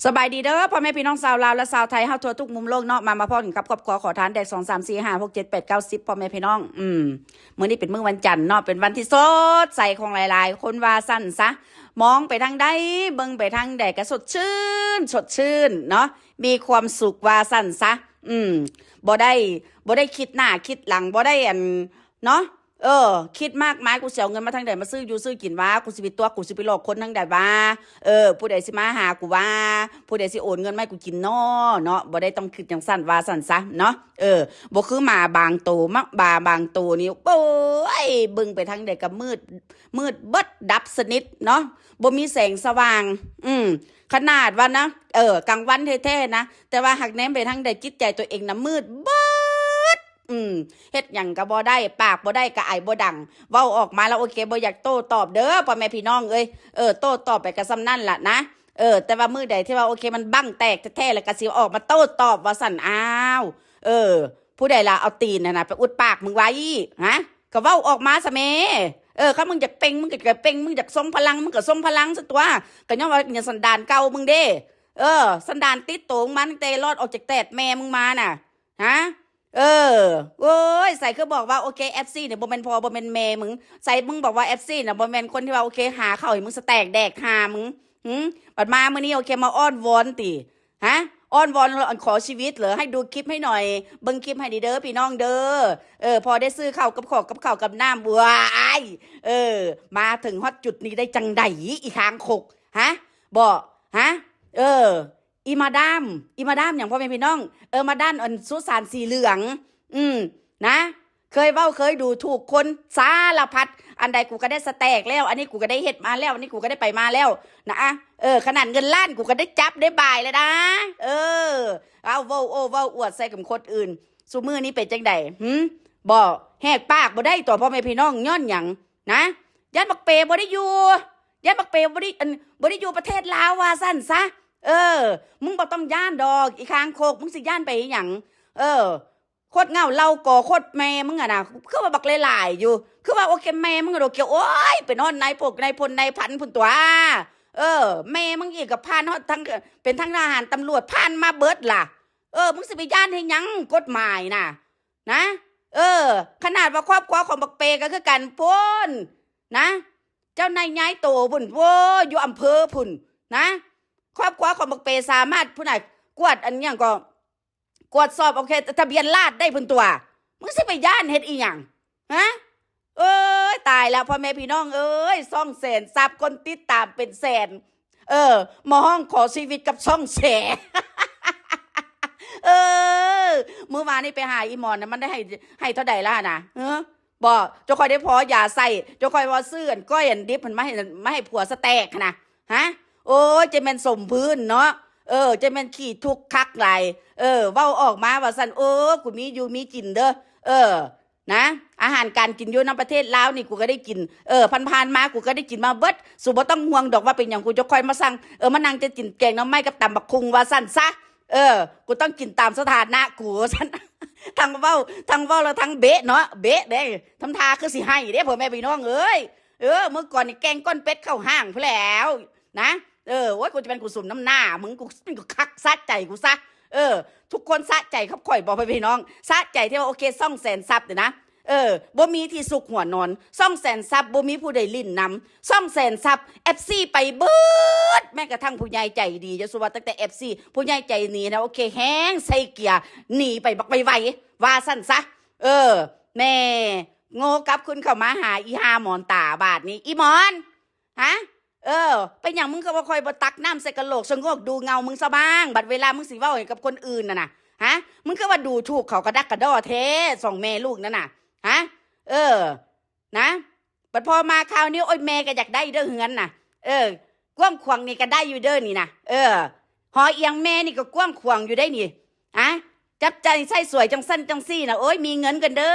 ສະບາຍດີເດີ ພໍ່ແມ່ພີ່ນ້ອງຊາວລາວ ແລະ ຊາວໄທເຮົາທົ່ວທຸກມຸມໂລກເນາະ ມາ ມາພໍ້ກັນກັບຄອບຄົວຂໍທານແດກ ສອງ ສາມ ສີ່ ຫ້າ ຫົກ ເຈັດ ແປດ ເກົ້າ ສິບ ພໍ່ແມ່ພີ່ນ້ອງ. ອືມ ມື້ນີ້ເປັນມື້ວັນຈັນເນາະ ເປັນວັນທີ່ສົດໃສຂອງຫຼາຍໆຄົນວ່າຊັ້ນຊະ. ມອງໄປທາງໃດ ເບິ່ງໄປທາງໃດກໍສົດຊື່ນ ສົດຊື່ນເນາະ ມີຄວາມສຸກວ່າຊັ້ນຊະ. ອືມ ບໍ່ໄດ້ ບໍ່ໄດ້ຄິດໜ້າຄິດຫຼັງ ບໍ່ໄດ້ອັນ ເນາະ ເອີ ຄິດມາກມາຍ ກູຊິເອົາເງິນມາທາງໃດມາຊື້ຢູ່ຊື້ກິນວະ ກູຊິໄປຕົວະ ກູຊິໄປຫຼອກຄົນທາງໃດວະ ເອີ ຜູ້ໃດຊິມາຫາກູວະ ຜູ້ໃດຊິໂອນເງິນມາໃຫ້ກູກິນນໍ ເນາະ ບໍ່ໄດ້ຕ້ອງຄິດຈັ່ງຊັ້ນ ວ່າຊັ້ນຊະເນາະ. ເອີ ບໍ່ຄືໝາບາງໂຕ ໝາ ໝາບາງໂຕນີ້ ໂອ້ຍ ເບິ່ງໄປທາງໃດກໍມືດ ມືດເບິດ ດັບສະໜິດເນາະ ບໍ່ມີແສງສະຫວ່າງ. ອືມ ຂະໜາດວ່ານະ ເອີ ກາງວັນແທ້ໆນະ ແຕ່ວ່າຫາກແນມໄປທາງໃດ ຈິດໃຈຕົວເອງນະມືດເບິດ. ອືມ ເຮັດຫຍັງກໍບໍ່ໄດ້ ປາກບໍ່ໄດ້ ກະໄອບໍ່ດັງ ເວົ້າອອກມາແລ້ວ ໂອເຄ ບໍ່ຢາກໂຕ້ຕອບເດີ ພໍ່ແມ່ພີ່ນ້ອງເອີຍ. ເອີ ໂຕ້ຕອບໄປກໍສ່ຳນັ້ນລະນະ. ເອີ ແຕ່ວ່າມື້ໃດທີ່ວ່າ ໂອເຄ ມັນບັ້ງແຕກແທ້ໆ ແລ້ວກໍຊິອອກມາໂຕ້ຕອບວ່າຊັ້ນ. ອ້າວ ເອີ ຜູ້ໃດລະເອົາຕີນຫັ້ນນະໄປອຸດປາກມຶງໄວ້ ຮະ? ກໍເວົ້າອອກມາຊະແມ້. ເອີ ຄັນມຶງຢາກເປັ່ງ ມຶງກໍເປັ່ງ ມຶງຢາກຊົງພະລັງ ມຶງກໍຊົງພະລັງຊະຕົວະ. ກໍຍ້ອນວ່າສັນດານເກົ່າມຶງເດ້. ເອີ ສັນດານຕິດໂຕມຶງມາຕັ້ງແຕ່ລອດອອກຈາກແຕດແມ່ມຶງມານະ. ຮະ? ເອີ ໂອ້ຍ ໃສຄືບອກວ່າ ໂອເຄ ເອັຟຊີນີ້ບໍ່ແມ່ນພໍ່ບໍ່ແມ່ນແມ່ມຶງ ໃສມຶງບອກວ່າ ເອັຟຊີນະບໍ່ແມ່ນຄົນທີ່ວ່າ ໂອເຄ ຫາເຂົ້າໃຫ້ມຶງສະແຕກແດກຫາມຶງ. ຫື ບັດມາມື້ນີ້ ໂອເຄ ມາອ້ອນວອນຕິ ຮະ? ອ້ອນວອນ ອັນ ຂໍຊີວິດເລີຍ ໃຫ້ດູຄລິບໃຫ້ໜ່ອຍ ເບິ່ງຄລິບໃຫ້ດີເດີພີ່ນ້ອງເດີ. ເອີ ພໍໄດ້ຊື້ເຂົ້າກັບຂອງ ກັບເຂົ້າກັບນ້ຳ ວ້າຍ ເອີ ມາເຖິງຮອດຈຸດນີ້ໄດ້ຈັ່ງໃດ ອີຄາງຄົກ ຮະ? ບໍ່ ຮະ? ເອີ ອີມາດາມ ອີມາດາມຫຍັງ ພໍ່ແມ່ພີ່ນ້ອງ? ເອີ ມາດາມອັນສຸສານສີເຫຼືອງ ອືມ ນະ ເຄີຍເວົ້າເຄີຍດູຖູກຄົນສາລະພັດ ອັນໃດກູກໍໄດ້ສະແຕກແລ້ວ ອັນນີ້ກູກໍໄດ້ເຮັດມາແລ້ວ ອັນນີ້ກູກໍໄດ້ໄປມາແລ້ວນະ. ເອີ ຂະໜາດເງິນລ້ານກູກໍໄດ້ຈັບໄດ້ບາຍແລ້ວນະ. ເອີ ເອົາ ເວົ້າໂອ້ເວົ້າອວດໃສ່ກັບຄົນອື່ນ ຊຸມື້ນີ້ເປັນຈັ່ງໃດ ຫື? ບໍ່ ແຫກປາກບໍ່ໄດ້ຕົວະ ພໍ່ແມ່ພີ່ນ້ອງ ຍ້ອນຫຍັງ? ນະ ຢ້ານບັກເປບໍ່ໄດ້ຢູ່ ຢ້ານບັກເປບໍ່ໄດ້ ອັນ ບໍ່ໄດ້ຢູ່ປະເທດລາວວ່າຊັ້ນຊະ. ເອີ ມຶງບໍ່ຕ້ອງຢ້ານດອກ ອີຄາງຄົກ ມຶງຊິຢ້ານໄປເຮັດຫຍັງ? ເອີ ໂຄດເຫງົາເຫຼົ່າກໍໂຄດແມ່ມຶງຫັ້ນນະ ຄືວ່າບັກຫຼາຍໆຢູ່ ຄືວ່າໂອເຄ ແມ່ມຶງໂດດກຽວ ໂອ້ຍ ໄປນອນນາຍພວກນາຍພົນນາຍພັນພຸ້ນຕົວະ. ເອີ ແມ່ມຶງອີກກໍຜ່ານຮອດທັງ ເປັນທັງທະຫານຕຳຫຼວດ ຜ່ານມາເບິດລະ. ເອີ ມຶງຊິໄປຢ້ານເຮັດຫຍັງ ກົດໝາຍນະ ນະ. ເອີ ຂະໜາດວ່າຄອບຄົວຂອງບັກເປກໍຄືກັນພຸ້ນນະ ເຈົ້ານາຍຍ້າຍໂຕພຸ້ນ ໂອ້ຍ ຢູ່ອຳເພີພຸ້ນນະ. ຄອບຄົວຂອງບັກເປສາມາດພຸ້ນນະ ກວດອັນຫຍັງກໍ ກວດສອບ ໂອເຄ ທະບຽນລາດໄດ້ພຸ້ນຕົວະ ມຶງຊິໄປຢ້ານເຮັດອີ່ຫຍັງ ຮະ? ເອີຍ ຕາຍແລ້ວ ພໍ່ແມ່ພີ່ນ້ອງເອີຍ ຊ່ອງແສນຊັບ ຄົນຕິດຕາມເປັນແສນ ເອີ ມາຮ້ອງຂໍຊີວິດກັບຊ່ອງແສ. ເອີ ມື້ວານນີ້ໄປຫາອີ່ໝອນນະ ມັນໄດ້ໃຫ້ ໃຫ້ເທົ່າໃດລະນະ? ເອີ ບໍ່ ເຈົ້າຂ້ອຍໄດ້ພໍຢາໃສ່ ເຈົ້າຂ້ອຍວ່າຊື້ອັນກ້ອຍອັນດິບຫັ້ນມາໃຫ້ ມາໃຫ້ຜົວສະແຕກຫັ້ນນະ ຮະ. ໂອ້ຍ ຈະແມ່ນສົມພື້ນເນາະ ເອີ ຈະແມ່ນຂີ້ທຸກຄັກຫຼາຍ ເອີ ເວົ້າອອກມາວ່າຊັ້ນ ໂອ້ ກູມີຢູ່ມີກິນເດີ ເອີ ນະ ອາຫານການກິນຢູ່ນຳປະເທດລາວນີ້ ກູກໍໄດ້ກິນ ເອີ ຜ່ານໆມາ ກູກໍໄດ້ກິນມາເບິດ ສູບໍ່ຕ້ອງຫ່ວງດອກວ່າເປັນຫຍັງ ກູຈະຄ່ອຍມາສັ່ງ ເອີ ມານັ່ງຈະກິນແກງໜໍ່ໄມ້ກັບຕຳບັກຫຸ່ງວ່າຊັ້ນຊະ ເອີ ກູຕ້ອງກິນຕາມສະຖານະກູວ່າຊັ້ນ. ທັງເວົ້າ ທັງເວົ້າແລ້ວທັງເບະເນາະ ເບະເດ້ ທຳທ່າຄືຊິໄຫ້ເດ້ ພໍ່ແມ່ພີ່ນ້ອງເອີຍ. ເອີ ມື້ກ່ອນນີ້ແກງກ້ອນເປັດເຂົ້າຫ້າງພຸ້ນແລ້ວນະ ເອີ ໂອ້ຍ ກູຈະແມ່ນກູສົມນ້ຳໜ້າມຶງ ກູ ກູຄັກສະໃຈກູຊະ ເອີ ທຸກຄົນສະໃຈກັບຂ້ອຍບໍ່ ພໍ່ແມ່ພີ່ນ້ອງ? ສະໃຈທີ່ວ່າ ໂອເຄ ຊ່ອງແສນຊັບນີ້ນະ ເອີ ບໍ່ມີທີ່ຊຸກຫົວນອນ ຊ່ອງແສນຊັບບໍ່ມີຜູ້ໃດຫຼິ້ນນຳ ຊ່ອງແສນຊັບ ເອັຟຊີ ໄປເບິດ ແມ້ກະທັ່ງຜູ້ໃຫຍ່ໃຈດີ ຢ່າສູ່ວ່າຕັ້ງແຕ່ ເອັຟຊີ ຜູ້ໃຫຍ່ໃຈດີນະ ໂອເຄ ແຮງໃສ່ເກຍໜີໄປບັກໄວໆ ວ່າຊັ້ນຊະ ເອີ ແມ່ ໂງ່ກັບຄືນເຂົ້າມາຫາອີ່ຫ່າໝອນຕາບາດນີ້ ອີ່ໝອນ ຮະ? ເອີ ເປັນຫຍັງມຶງຄືວ່າຂ້ອຍບໍ່ຕັກນ້ຳໃສ່ກະໂຫຼກ ສະໂງກດູເງົາມຶງຊະບ້າງ ບັດເວລາມຶງຊິເວົ້າໃຫ້ກັບຄົນອື່ນຫັ້ນນະ ຮະ? ມຶງຄືວ່າດູຖູກເຂົາກະດັກກະດໍ້ແທ້ ສອງແມ່ລູກນັ້ນນະ ຮະ? ເອີ ນະ ບັດພໍມາຄາວນີ້ ໂອ້ຍ ແມ່ກໍຢາກໄດ້ເດີເຮືອນນະ ເອີ ກວ້າງຂວາງນີ້ກໍໄດ້ຢູ່ເດີນີ້ນະ ເອີ ຫໍອຽງແມ່ນີ້ກໍກວ້າງຂວາງຢູ່ໄດ໋ນີ້ ອະ ຈັບໃຈໃຊ້ສວຍຈັ່ງຊັ້ນຈັ່ງຊີ້ນະ ໂອ້ຍ ມີເງິນກ່ອນເດີ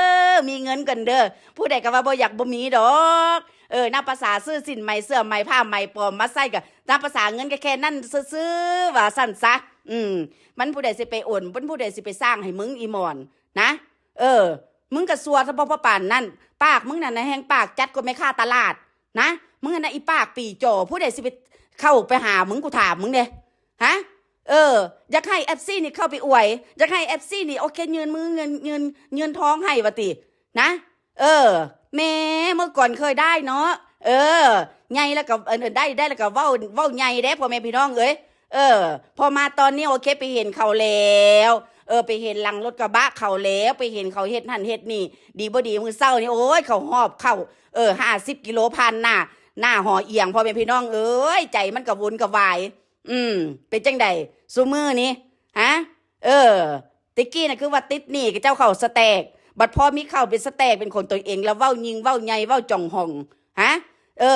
ມີເງິນກ່ອນເດີ ຜູ້ໃດກໍວ່າບໍ່ຢາກບໍ່ມີດອກ ເອີ ນັບພາສາຊື້ສິ້ນໃໝ່ ເສື້ອໃໝ່ ຜ້າໃໝ່ປອມມາໃສ່ ກໍນັບພາສາເງິນກໍແຄ່ນັ້ນຊື່ໆ ວ່າຊັ້ນຊະ ອືມ ມັນຜູ້ໃດຊິໄປໂອນ ມັນຜູ້ໃດຊິໄປສ້າງໃຫ້ມຶງ ອີ່ໝອນ ນະ ເອີ ມຶງກໍຊົ່ວຊະ ເພາະປານນັ້ນ ປາກມຶງນັ້ນນະ ແຮ່ງປາກຈັດກວ່າແມ່ຄ້າຕະຫຼາດນະ ມຶງຫັ້ນນະ ອີປາກປີຈໍ ຜູ້ໃດຊິໄປເຂົ້າໄປຫາມຶງ ກູຖາມມຶງເດ້ ຮະ? ເອີ ຢາກໃຫ້ເອັຟຊີນີ້ເຂົ້າໄປອວຍ ຢາກໃຫ້ເອັຟຊີນີ້ ໂອເຄ ຍື່ນມື ຍື່ນ ຍື່ນ ຍື່ນທອງໃຫ້ວ່າຕິ ນະ ເອີ ແໝ ເມື່ອກ່ອນເຄີຍໄດ້ເນາະ ເອີ ໃຫຍ່ແລ້ວກໍ ເອີ ໄດ້ ໄດ້ແລ້ວກໍເວົ້າ ເວົ້າໃຫຍ່ເດ້ ພໍ່ແມ່ພີ່ນ້ອງເອີຍ ເອີ ພໍມາຕອນນີ້ ໂອເຄ ໄປເຫັນເຂົາແລ້ວ ເອີ ໄປເຫັນຫຼັງລົດກະບະເຂົາແລ້ວ ໄປເຫັນເຂົາເຮັດຫັ້ນເຮັດນີ້ ດີບໍ່ດີ ມື້ເຊົ້ານີ້ ໂອ້ຍ ເຂົາຫອບເຂົ້າ ເອີ ຫ້າສິບກິໂລ ຜ່ານໜ້າ ໜ້າຫໍອຽງ ພໍ່ແມ່ພີ່ນ້ອງເອີຍ ໃຈມັນກະວົນກະວາຍ ອືມ ເປັນຈັ່ງໃດຊຸມື້ນີ້ ຮະ ເອີ ແຕ່ກີ້ນະຄືວ່າຕິດໜີ້ເຂົາເຈົ້າເຂົ້າສະແຕັກ ບັດພໍມີເຂົ້າເປັນສະແຕັກເປັນຂອງຕົນເອງ ແລ້ວເວົ້າຍິ່ງເວົ້າໃຫຍ່ເວົ້າຈ່ອງຫອງ ຮະ ເອີ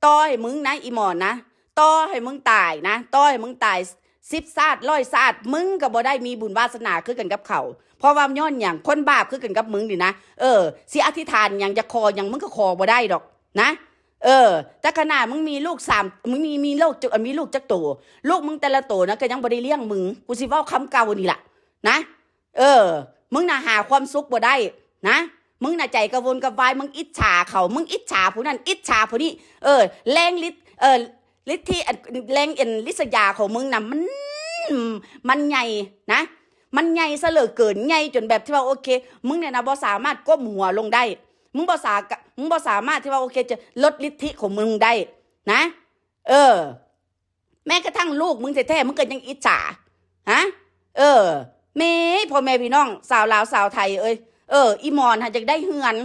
ຕໍ່ໃຫ້ມຶງນະ ອີ່ໝອນນະ ຕໍ່ໃຫ້ມຶງຕາຍນະ ຕໍ່ໃຫ້ມຶງຕາຍສິບຊາດ ຮ້ອຍຊາດ ມຶງກໍບໍ່ໄດ້ມີບຸນວາສະໜາຄືກັນກັບເຂົາ ເພາະວ່າຍ້ອນຫຍັງ ຄົນບາບຄືກັນກັບມຶງນີ້ນະ ເອີ ຊິອະທິຖານຫຍັງ ຢາກຂໍຫຍັງ ມຶງກໍຂໍບໍ່ໄດ້ດອກ ນະ ເອີ ແຕ່ຂະໜາດມຶງມີລູກສາມ ມຶງມີ ມີລູກຈັກ ມີລູກຈັກໂຕ ລູກມຶງແຕ່ລະໂຕນະ ກໍຍັງບໍ່ໄດ້ລ້ຽງມຶງ ກູຊິເວົ້າຄຳເກົ່ານີ້ລະ ນະ ເອີ ມຶງນະຫາຄວາມສຸກບໍ່ໄດ້ ນະ ມຶງນະໃຈກະວົນກະວາຍ ມຶງອິດສາເຂົາ ມຶງອິດສາຜູ້ນັ້ນ ອິດສາຜູ້ນີ້ ເອີ ແຮງລິດ ເອີ ລິດທິ ອັນ ແຮງ ອັນ ລິດສະຍາຂອງມຶງນະ ມັນ ມັນໃຫຍ່ ນະ ມັນໃຫຍ່ຊະເຫຼືອເກີນ ໃຫຍ່ຈົນແບບທີ່ວ່າ ໂອເຄ ມຶງນີ້ນະບໍ່ສາມາດກົ້ມຫົວລົງໄດ້ ມຶງບໍ່ສາ ມຶງບໍ່ສາມາດທີ່ວ່າ ໂອເຄ ຈະລົດລິດທິຂອງມຶງໄດ້ນະ ເອີ ແມ້ກະທັ່ງລູກມຶງແທ້ໆ ມຶງກໍຍັງອິດສາ ຮະ ເອີ ແມ່ ພໍ່ແມ່ພີ່ນ້ອງ ຊາວລາວຊາວໄທເອີຍ ເອີ ອີ່ໝອນຫັ້ນຢາກໄດ້ເຮືອນ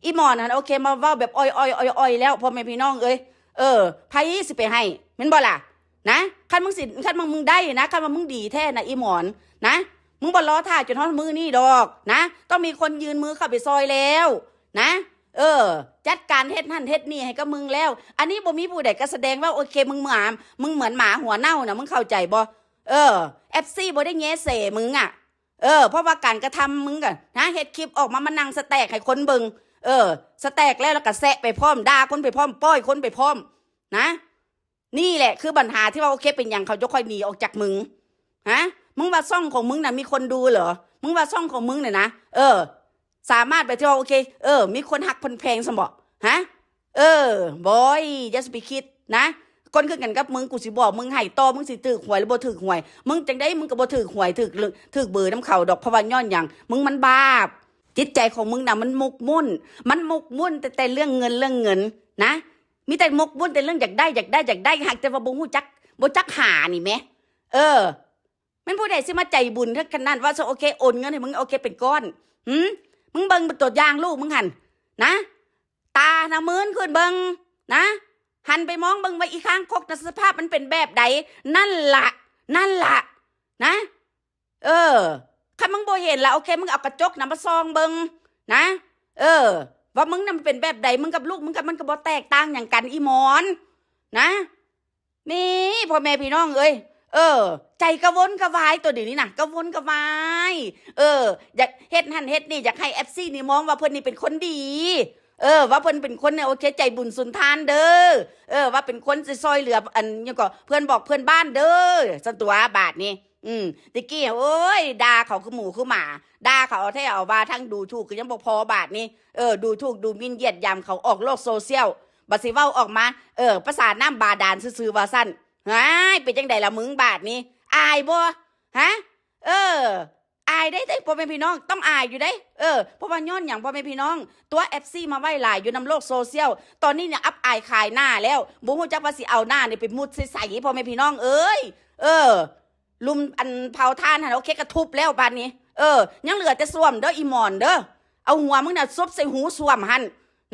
ອີ່ໝອນຫັ້ນ ໂອເຄ ມາເວົ້າແບບອ້ອຍໆ ອ້ອຍໆ ແລ້ວ ພໍ່ແມ່ພີ່ນ້ອງເອີຍ ເອີ ໃຜຊິໄປໃຫ້ ແມ່ນບໍ່ລະ? ນະ ຄັນມຶງຊິ ຄັນວ່າມຶງໄດ້ນະ ຄັນວ່າມຶງດີແທ້ນະ ອີ່ໝອນນະ ມຶງບໍ່ລໍຖ້າຈົນຮອດມື້ນີ້ດອກນະ ຕ້ອງມີຄົນຍື່ນມືເຂົ້າໄປຊ່ອຍແລ້ວນະ ເອີ ຈັດການເຮັດຫັ້ນເຮັດນີ້ໃຫ້ກັບມຶງແລ້ວ ອັນນີ້ບໍ່ມີຜູ້ໃດ ກໍສະແດງວ່າ ໂອເຄ ມຶງໝາ ມຶງເໝືອນໝາຫົວເນົ່ານະ ມຶງເຂົ້າໃຈບໍ່? ເອີ ເອັຟຊີບໍ່ໄດ້ແຍແສມຶງອະ ເອີ ເພາະວ່າການກະທຳມຶງກະນະ ເຮັດຄລິບອອກມາ ມານັ່ງສະແຕັກໃຫ້ຄົນເບິ່ງ ເອີ ສະແຕັກແລ້ວ ແລ້ວກະແຊະໄປພ້ອມ ດ່າຄົນໄປພ້ອມ ປ້ອຍຄົນໄປພ້ອມນະ ນີ້ແຫຼະຄືບັນຫາທີ່ວ່າ ໂອເຄ ເປັນຫຍັງເຂົາຈະຄ່ອຍໜີອອກຈາກມຶງ ຮະ ມຶງວ່າຊ່ອງຂອງມຶງນະມີຄົນດູເຫຼື? ມຶງວ່າຊ່ອງຂອງມຶງນະນະ ເອີ ສາມາດແບບທີ່ວ່າ ໂອເຄ ເອີ ມີຄົນຮັກຄົນແພງຊັ້ນບໍ? ຮະ ເອີ ບອຍ ຢ່າຊິໄປຄິດນະ ຄົນຄືກັນກັບມຶງ ກູຊິບອກມຶງໃຫ້ຕໍ່ ມຶງຊິຖືກຫວຍຫຼືບໍ່ຖືກຫວຍ ມຶງຈັ່ງໃດມຶງກໍບໍ່ຖືກຫວຍ ຖືກ ຖືກເບີນຳເຂົາດອກ ເພາະວ່າຍ້ອນຫຍັງ ມຶງມັນບາບ ຈິດໃຈຂອງມຶງນະ ມັນໝົກໝຸ້ນ ມັນໝົກໝຸ້ນແຕ່ ແຕ່ເລື່ອງເງິນ ເລື່ອງເງິນນະ ມີແຕ່ໝົກໝຸ້ນແຕ່ເລື່ອງຢາກໄດ້ ຢາກໄດ້ ຢາກໄດ້ ຫາກແຕ່ວ່າບໍ່ຮູ້ຈັກ ບໍ່ຈັກຫານີ້ແໝ ເອີ ແມ່ນຜູ້ໃດຊິມາໃຈບຸນຂະໜາດວ່າ ໂອເຄ ໂອນເງິນໃຫ້ມຶງ ໂອເຄ ເປັນກ້ອນ ຫື ມຶງເບິ່ງຕົວຢ່າງລູກມຶງຫັ້ນນະ ຕານະມືນຂຶ້ນເບິ່ງນະ ຫັນໄປມອງເບິ່ງວ່າອີຂ້າງຄົກນະ ສະພາບມັນເປັນແບບໃດ ນັ້ນລະ ນັ້ນລະນະ ເອີ ຄັນມຶງບໍ່ເຫັນລະ ໂອເຄ ມຶງເອົາກະຈົກນະມາສ່ອງເບິ່ງນະ ເອີ ວ່າມຶງນະມັນເປັນແບບໃດ ມຶງກັບລູກມຶງກະ ມັນກະບໍ່ແຕກຕ່າງຫຍັງກັນ ອີ່ໝອນນະ ນີ້ ພໍ່ແມ່ພີ່ນ້ອງເອີຍ ເອີ ໃຈກະວົນກະວາຍ ໂຕດຽວນີ້ນະ ກະວົນກະວາຍ ເອີ ຢາກເຮັດຫັ້ນເຮັດນີ້ ຢາກໃຫ້ເອັຟຊີນີ້ມອງວ່າເພິ່ນນີ້ເປັນຄົນດີ ເອີ ວ່າເພິ່ນເປັນຄົນ ໂອເຄ ໃຈບຸນສຸນທານເດີ ເອີ ວ່າເປັນຄົນຊິຊ່ອຍເຫຼືອ ອັນ ຫຍັງກໍ ເພື່ອນບອກເພື່ອນບ້ານເດີ ຊັ້ນຕົວະບາດນີ້ ອືມ ແຕ່ກີ້ ໂອ້ຍ ດ່າເຂົາຄືໝູຄືໝາ ດ່າເຂົາເອົາແທ້ເອົາວ່າ ທັງດູຖູກກໍຍັງບໍ່ພໍບາດນີ້ ເອີ ດູຖູກດູໝິ່ນຢຽດຫຍາມເຂົາອອກໂລກໂຊຊຽວ ບາດຊິເວົ້າອອກມາ ເອີ ພາສານ້ຳບາດານຊື່ໆ ວ່າຊັ້ນ ຫາຍ ເປັນຈັ່ງໃດລະມຶງບາດນີ້ ອາຍບໍ່ ຮະ ເອີ ອາຍໄດ້ເດ້ ພໍ່ແມ່ພີ່ນ້ອງ ຕ້ອງອາຍຢູ່ເດ້ ເອີ ເພາະວ່າຍ້ອນຫຍັງ ພໍ່ແມ່ພີ່ນ້ອງ ຕົວະເອັຟຊີມາໄວ້ຫຼາຍຢູ່ນຳໂລກໂຊຊຽວ ຕອນນີ້ນະອັບອາຍຂາຍໜ້າແລ້ວ ບໍ່ຮູ້ຈັກວ່າຊິເອົາໜ້ານີ້ໄປມຸດໃສ່ໃສ ພໍ່ແມ່ພີ່ນ້ອງເອີຍ ເອີ ລຸ່ມອັນເຜົາຖ່ານຫັ້ນ ໂອເຄ ກະທຸບແລ້ວບາດນີ້ ເອີ ຍັງເຫຼືອແຕ່ສ້ວມເດີ ອີ່ໝອນເດີ ເອົາຫົວມຶງນະສົບໃສ່ຮູສ້ວມຫັ້ນ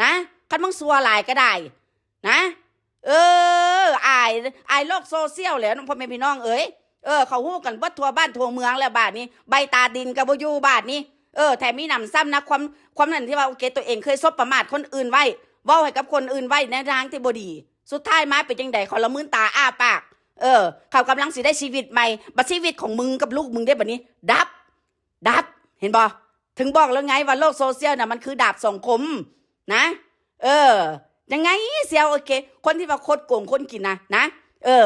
ນະ ຄັນມຶງຊົ່ວຫຼາຍກະໄດ້ນະ ເອີ ອາຍ ອາຍໂລກໂຊຊຽວແຫຼະ ພໍ່ແມ່ພີ່ນ້ອງເອີຍ ເອີ ເຂົາຮູ້ກັນເບິດທົ່ວບ້ານທົ່ວເມືອງແລ້ວບາດນີ້ ໃບຕາດິນກະບໍ່ຢູ່ບາດນີ້ ເອີ ແຖມມີໜຳຊ້ຳນະ ຄວາມ ຄວາມນັ້ນທີ່ວ່າ ໂອເຄ ຕົວເອງເຄີຍສົບປະໝາດຄົນອື່ນໄວ້ ເວົ້າໃຫ້ກັບຄົນອື່ນໄວ້ໃນທາງທີ່ບໍ່ດີ ສຸດທ້າຍມາເປັນຈັ່ງໃດ ເຂົາລະມືນຕາອ້າປາກ ເອີ ເຂົາກຳລັງຊິໄດ້ຊີວິດໃໝ່ ບັດຊີວິດຂອງມຶງກັບລູກມຶງເດ້ ບັດນີ້ດັບ ດັບ ເຫັນບໍ່ ເຖິງບອກແລ້ວໄງວ່າໂລກໂຊຊຽວນະ ມັນຄືດາບສອງຄົມນະ ເອີ ຍັງໄງຊຽວ ໂອເຄ ຄົນທີ່ວ່າຄົດໂກງຄົນກິນນະ ນະ ເອີ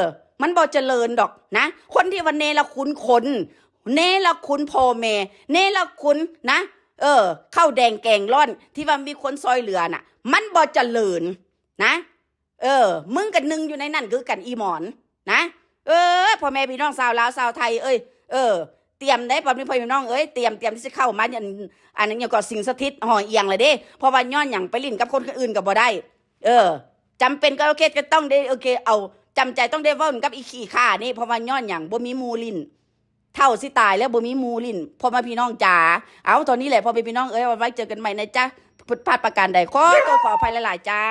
ມັນບໍ່ຈະເລີນດອກນະ ຄົນທີ່ວ່າເນລະຄຸນຄົນ ເນລະຄຸນພໍ່ແມ່ ເນລະຄຸນນະ ເອີ ເຂົ້າແດງແກງຮ້ອນ ທີ່ວ່າມີຄົນຊ່ອຍເຫຼືອນະ ມັນບໍ່ຈະເລີນນະ ເອີ ມຶງກະໜຶ່ງຢູ່ໃນນັ້ນຄືກັນ ອີ່ໝອນນະ ເອີ ພໍ່ແມ່ພີ່ນ້ອງຊາວລາວຊາວໄທເອີຍ ເອີ ຕຽມໄດ້ ພໍ່ແມ່ພີ່ນ້ອງເອີຍ ຕຽມ ຕຽມທີ່ຊິເຂົ້າມາ ອັນ ອັນຫຍັງກໍ ສິ່ງສະຖິດຫໍ່ອຽງລະເດ້. ເພາະວ່າຍ້ອນຫຍັງ ໄປຫຼິ້ນກັບຄົນອື່ນກໍບໍ່ໄດ້ ເອີ ຈຳເປັນກໍໂອເຄ ກໍຕ້ອງໄດ້ ໂອເຄ ເອົາ ຈຳໃຈຕ້ອງໄດ້ເວົ້າກັບອີຂີ້ຂ້ານີ້ ເພາະວ່າຍ້ອນຫຍັງ ບໍ່ມີໝູ່ຫຼິ້ນ ເຖົ້າຊິຕາຍແລ້ວບໍ່ມີໝູ່ຫຼິ້ນ ພໍ່ແມ່ພີ່ນ້ອງຈ໋າ. ເອົາ ເທົ່ານີ້ແຫຼະ ພໍ່ແມ່ພີ່ນ້ອງເອີຍ ໄວ້ເຈີກັນໃໝ່ນະຈ໋າ. ຜິດພາດປະການໃດ ຂໍໂທດຂໍອະໄພຫຼາຍໆ ຈ້າ.